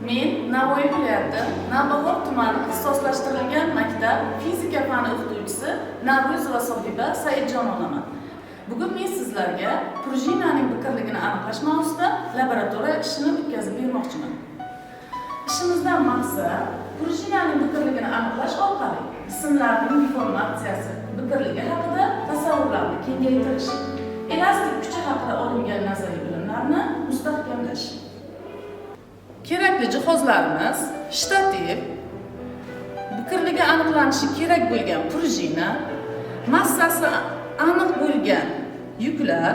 Men Navoiy viloyati Navbahor tumani ixtisoslashtirilgan maktab fizika fani o'qituvchisi Navruzova Sohiba Saidjonovaman. Bugun men sizlarga prujinaning biqirligini aniqlash mavzusida laboratoriya ishini o'tkazib bermoqchiman. Ishimizdan maqsad prujinaning biqirligini aniqlash orqali jismlarning deformatsiyasi, biqirligi haqida tasavvurlarni kengaytirish, elastik kuchi haqida olingan nazariy bilimlarni mustahkamlash. Kerakli jihozlarimiz: shtativ, biqirligi aniqlanishi kerak bo'lgan prujina, massasi aniq bo'lgan yuklar.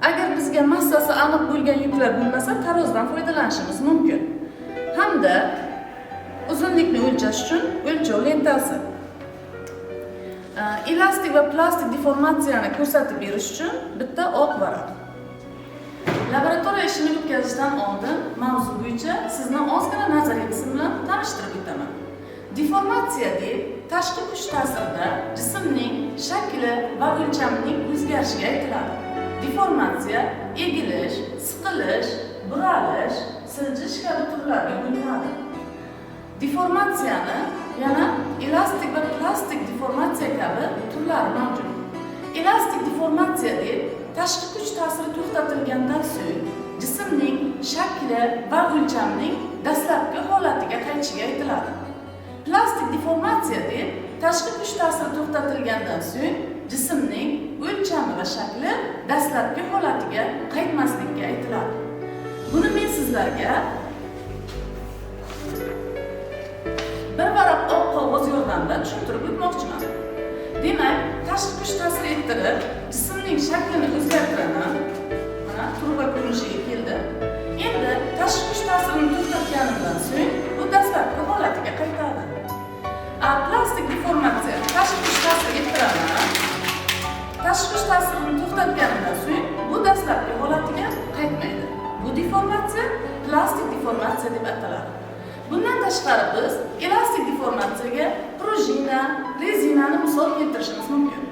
Agar bizga massasi aniq bo'lgan yuklar bo'lmasa, tarozdan foydalanishimiz mumkin. Hamda uzunlikni o'lchash uchun o'lchov lentasi. Elastik va plastik deformatsiyani ko'rsatib berish uchun bitta oq varaq. Laboratoriya ishini o'tkazishdan oldin mavzu bo'yicha sizni ozgina nazariy qism bilan tanishtirib o'taman. Deformatsiya deb tashqi kuch ta'sirida jismning shakli va o'lchamining o'zgarishiga aytiladi. Deformatsiya egilish, siqilish, buralish, siljish kabi turlarga bo'linadi. Deformatsiyani yana elastik va plastik deformatsiya kabi turlari mavjud. Elastik deformatsiya deb tashqi kuch ta'siri to'xtatilgandan so'ng jismning shakli va o'lchamining dastlabki holatiga qaytishiga aytiladi. Plastik deformatsiya deb tashqi kuch ta'siri to'xtatilgandan so'ng jismning o'lchami va shakli dastlabki holatiga qaytmaslikka aytiladi. Buni men sizlarga bir varaq oq qog'oz yordamida tushuntirib o'tmoqchiman. Demak, tashqi kuch ta'sir ettirib, jismning shaklini o'zgartiraman. Mana truba ko'rinishiga keldi. Endi tashqi kuch ta'sirini to'xtatganimdan so'ng bu dastlabki holatiga qaytadi. Plastik deformatsiya tashqi kuch ta'sir ettiraman. Tashqi kuch ta'sirini to'xtatganimdan so'ng bu dastlabki holatiga qaytmaydi. Bu deformatsiya plastik deformatsiya deb ataladi. Bundan tashqari biz elastik deformatsiyaga prujina, rezinani misol keltirishimiz mumkin.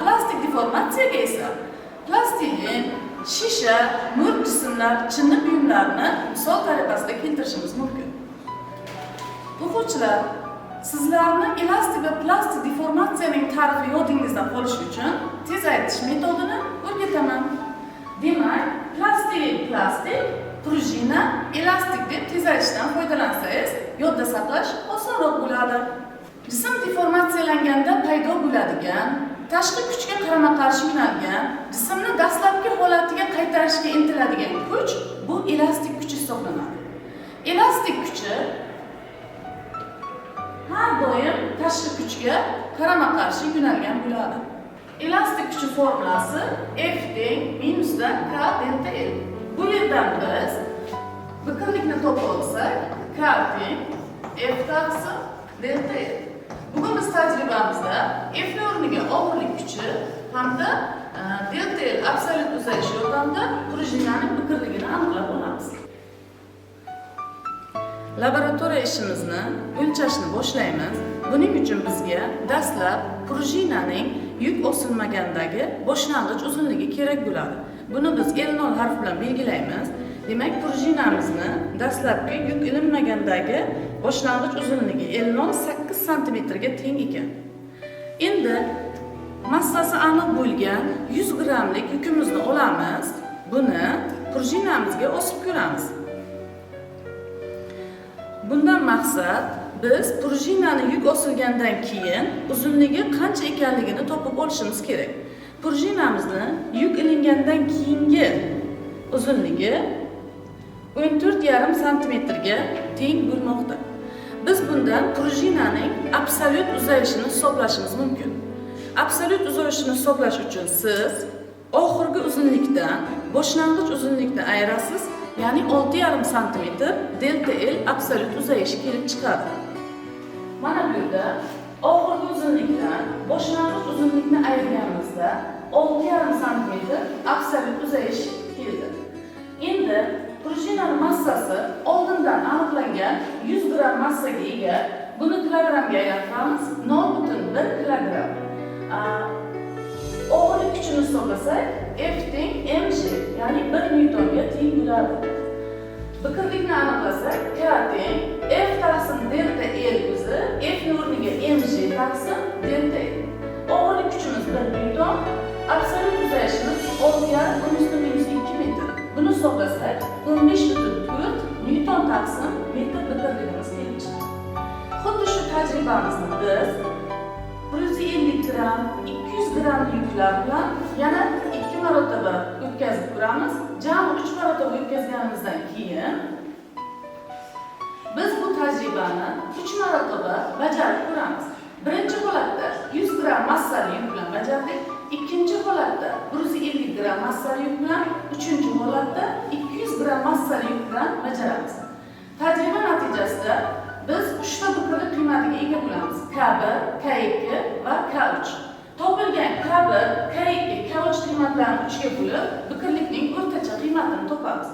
Plastik deformatsiyaga esa plastilin, shisha, mo'rt jismlar, chinni buyumlarni misol tariqasida keltirishimiz mumkin. O'quvchilar, sizlarni elastik va plastik deformatsiyaning ta'rifi yodingizda qolishi uchun tez aytish metodini o'rgataman. Demak, plastilin plastik, prujina elastik deb tez aytishdan foydalansangiz, yodda saqlash osonroq bo'ladi. Jism deformatsiyalanganda paydo bo'ladigan, tashqi kuchga qarama-qarshi yo'nalgan, jismni dastlabki holatiga qaytarishga intiladigan kuch bu elastik kuch hisoblanadi. Elastik kuchi har doim tashqi kuchga qarama-qarshi yo'nalgan bo'ladi. Elastik kuchi formulasi F teng minusdan K delta L. Bu yerdan biz biqirlikni topa olsak, K teng F taqsim delta L. Bugun biz tajribamizda F o'rniga og'irlik kuchi hamda delta L absolyut uzayish yordamida prujinaning biqirligini aniqlab olamiz. Laboratoriya ishimizni o'lchashni boshlaymiz. Buning uchun bizga dastlab prujinaning yuk osilmagandagi boshlang'ich uzunligi kerak bo'ladi. Buni biz L0 harfi bilan belgilaymiz. Demak, prujinamizni dastlabki yuk ilinmagandagi boshlang'ich uzunligi L0 8 santimetrga teng ekan. Endi massasi aniq bo'lgan 100 grammlik yukimizni olamiz. Buni prujinamizga osib ko'ramiz. Bundan maqsad biz prujinani yuk osilgandan keyin uzunligi qancha ekanligini topib olishimiz kerak. Prujinamizni yuk ilingandan keyingi uzunligi 14,5 santimetrga teng bo'lmoqda. Biz bundan prujinaning absolyut uzayishini hisoblashimiz mumkin. Absolyut uzayishini hisoblash uchun siz oxirgi uzunlikdan boshlang'ich uzunlikni ayirasiz, ya'ni 6,5 santimetr delta L absolyut uzayishi kelib chiqadi. Mana bu yerda oxirgi uzunlikdan boshlang'ich uzunlikni ayirganimizda 6,5 santimetr absolyut uzayish keldi. Endi prujinaning massasi oldindan aniqlangan 100 gramm massaga ega. Buni kilogrammga aylantiramiz, 0,1 kilogramm. Og'irlik kuchini hisoblasak, F teng mg, ya'ni 1 nyutonga teng bo'ladi. Bikirlikni aniqlasak, K teng F taqsim delta L o'zi, F ni o'rniga mg taqsim delta L. Og'irlik kuchimiz 1 newton, absolyut uzayishimiz 6,5 × 10⁻² metr. Buni hisoblasak, 15,4 newton taqsim metr bikirligimiz kelib chiqdi. Xuddi shu tajribamizni biz 150 gramm, 200 gramm yuklar bilan yana 2 marotaba o'tkazib ko'ramiz. Jami 3 marotaba o'tkazganimizdan keyin biz bu tajribani 3 marotaba bajarib ko'ramiz. Birinchi holatda 100 gramm massali yuk bilan bajardik. Ikkinchi holatda 150 gramm massali yuk bilan, uchinchi holatda 200 gramm massali yuk bilan bajaramiz. Tajriba natijasida biz 3 ta bikirlik qiymatiga ega bo'lamiz. K1, K2 va K3. Topilgan K1, K2, K3 qiymatlarini 3 ga bo'lib, bikirlikning o'rtacha qiymatini topamiz.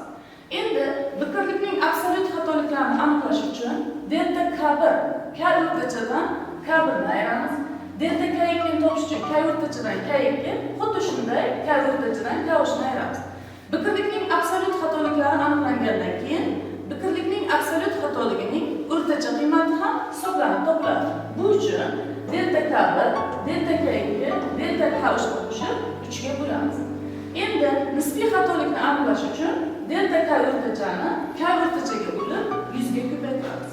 Endi bikirlikning absolyut xatoliklarini aniqlash uchun delta K1, K o'rtachadan K1 ni ayiramiz. Delta K2 ni topish uchun K o'rtachadan K2, xuddi shunday K o'rtachadan K3 ni ayiramiz. Bikirlikning absolyut xatoliklari aniqlangandan keyin bikirlikning absolyut xatoligining o'rtacha qiymati ham hisoblanib topiladi. Bu uchun delta K1, delta K2, delta K3 ni qo'shib 3 ga bo'lamiz. Endi nisbiy xatolikni aniqlash uchun delta K o'rtachani K o'rtachaga bo'lib 100 ga ko'paytiramiz.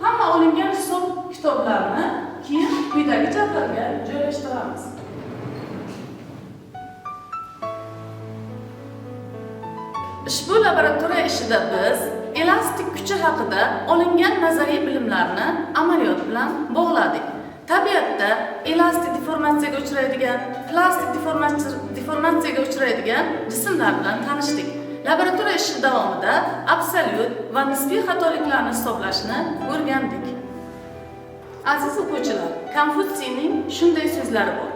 Hamma olingan hisob kitoblarni keyin quyidagi jadvalga joylashtiramiz. Ushbu laboratoriya ishida biz elastik kuchi haqida olingan nazariy bilimlarni amaliyot bilan bog'ladik. Tabiatda elastik deformatsiyaga uchraydigan, plastik deformatsiyaga uchraydigan jismlar bilan tanishdik. Laboratoriya ishi davomida absolyut va nisbiy xatoliklarni hisoblashni o'rgandik. Aziz o'quvchilar, Konfutsiyning shunday so'zlari bor.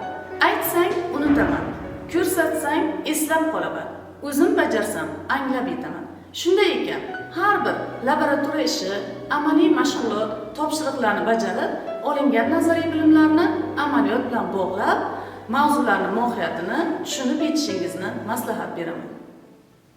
Aytsang unutaman, ko'rsatsang eslab qolaman, o'zim bajarsam anglab yetaman. Shunday ekan, har bir laboratoriya ishi, amaliy mashg'ulot, topshiriqlarni bajarib, olingan nazariy bilimlarni amaliyot bilan bog'lab, mavzularning mohiyatini tushunib yetishingizni maslahat beraman.